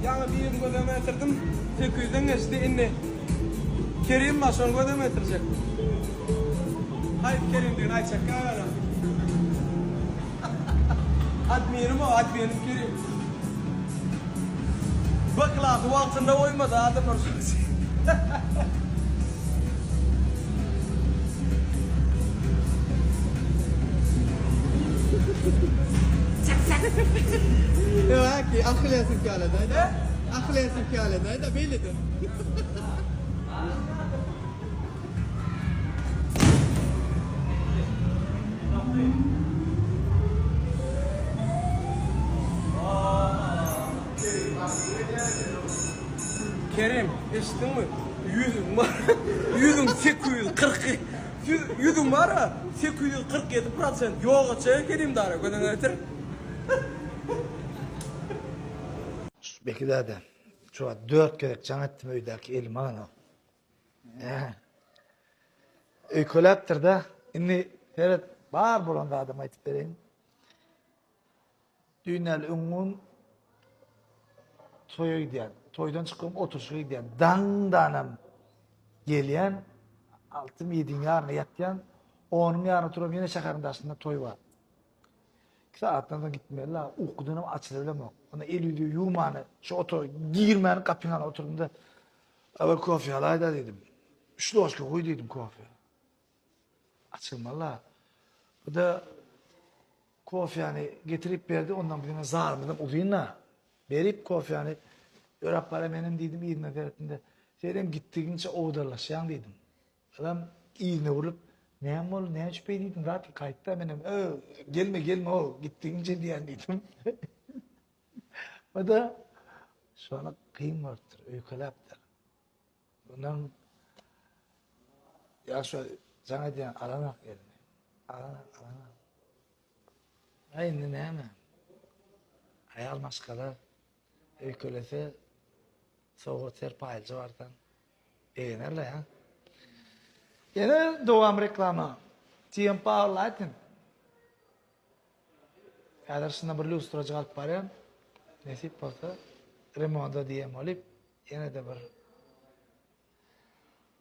Ýaňy birini göz öňüme getirdim. 800-den geçdi. Indi Kerim bar, şony göz öňüme getirjek. Haýsy Kerimdigini aýtjak ýa Adminim o, adminim Kerim. B klasy wagtynda goýmady adamlar şonuň üçin. Ýa-ki, akyl esip ýaly-da. Akyl esip ýaly-da, beýlede. Kerim, eşitdiňmi? Ýüzüň bar, ýüzüň 840, ýüzüň bar-a, 847 prosent ýoga çek Kerim dara, gözüňe getir. Beki däde, şu wagt dört gezek jaň etdim öýdäki elime alanok. Hä. Öýkeläpdir-dä. Indi seret, bar bolan zadymy aýdyp bereýin. Düýn däl, öňňun toýa gidýän. Toýdan çykybam oturyşyga gidýän. Daňdanam gelýän, altymy, ýediň ýaryna ýatýan. Onuň ýaryna turam ýene şäheriň daşynda toý bar. Iki sagatdan soň gitmeli-la, ukudanam açylybilemok. Onda el-ýüzi ýuwmany, şu otaga girmäni gapyň alnynda oturdym-da, Awel kofe alaý-da diýdim. Üç ložka guý diýdim kofe. Açylmaly-la. Bu-da kofýany getirip berdi, ondan biziň zalymyzam uzyn-da. Berip kofýany, ýöräp barýar, menem diýdim yzyna seretdim-de, senem gitdigiňçe owadanlaşýaň diýdim. Adam yzyna öwrülip, Näme boldy, näme üçin beý diýdiň, zat gaýtda, menem, Ö, gelme, gelme, o, gitdigiňçe diýýän diýdim. O-da şony kyn görüpdir, öýkeläpdir. Ondan ýa şu jaň edýän alanak elini. Alanak, alanak. A indi näme? Aýal maşgala öýkelese sowgat serpaýlyja barsaň begenerler ha. Ýene dowam reklama. TM Power Lighting. Häzir şunda bir lýustrajyk alyp barýan. Nesip bolsa remonta diýen bolup ýene-de bir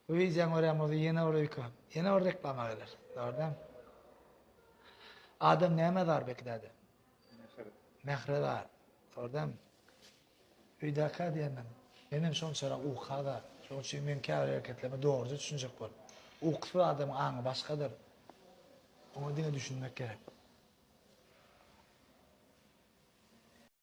Bu wideony görýän bolsa ýene bir öýke, ýene bir reklama geler. Dogry däl? Adam nämä zar Beki däde? Mähre. Mähre zar. Dogry däl? Öýdäkä diýen men. Menem şonçarak uka zar. Şonuň üçin meň käbir hereketlerime dogruja düşünjek bol. Ukusyz adamyň aňy başgadyr. Oňa diňe düşünmek gerek.